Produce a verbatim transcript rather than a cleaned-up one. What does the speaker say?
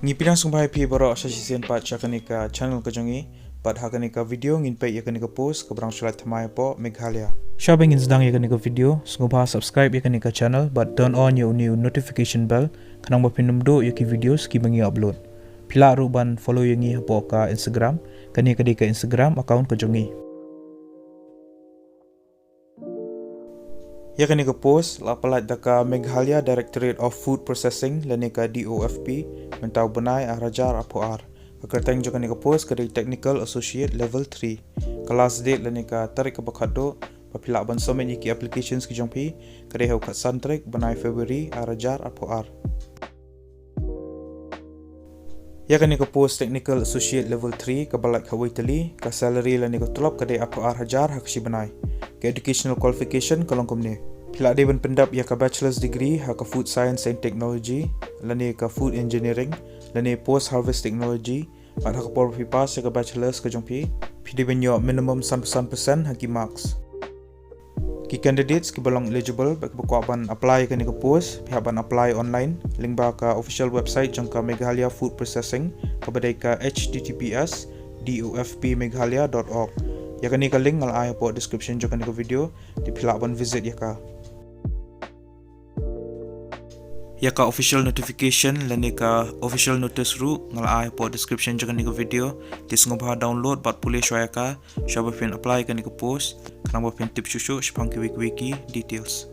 Ngi pdiang sngewbha ïa phi baroh sha shisien pat sha kane ka channel ka jong ngi. Pat ha kane ka video ngin peit ïa kane ka post kaba dang shu lait thymmai hapoh Meghalaya. Shwa ban ngin sdang ïa kane ka video, sngewbha subscribe ïa kane ka channel bad turn on ïa une u notification bell khnang ba phin ym duh ïa ki videos kiba ngi upload. Phi lah ruh ban follow ïa ngi hapoh ka Instagram. Kane ka dei ka Instagram account ka jong ngi. Ïa kane ka post la pyllait da ka Meghalaya Directorate of Food Processing lane ka D O F P, mynta u bnai ar hajar arphew ar. Ka kyrteng jong kane ka post ka dei Technical Associate Level three. Ka last date lane ka tarik kaba khatduh ba phi lah ban submit ïa ki applications ki jong phi ka dei ha u khatsan tarik bnai February ar hajar arphew ar. Ïa kane ka post Technical Associate Level three kaba lait khatwei tylli, ka salary lane ka tulop ka dei arphew ar hajar ha ka shi bnai. Ka educational qualification ka long kumne: phi lah dei ban pyndep ïa ka bachelor's degree ha ka Food Science and Technology lane ka Food Engineering lane Post Harvest Technology. Bad ha ka por ba phi pass ïa ka bachelor's ka jong phi, phi dei ban ïoh minimum sanphew san percent ha ki marks. Ki candidates kiba long eligible bad kiba kwah ban apply ïa kane ka post, phi hap ban apply online lyngba ka official website jong ka Meghalaya Food Processing kaba dei ka H T T P S D O F P Meghalaya dot org. Ïa kane ka link nga la ai hapoh description jong kane ka video, te phi lah ban visit ïa ka. Ïa ka official notification lane ka official notice ruh nga la ai hapoh description jong kane ka video, te sngewbha download bad pule shwa ïa ka shwa ba phin apply ïa kane ka post khnang ba phin tip shuh shuh shaphang kiwei kiwei ki details.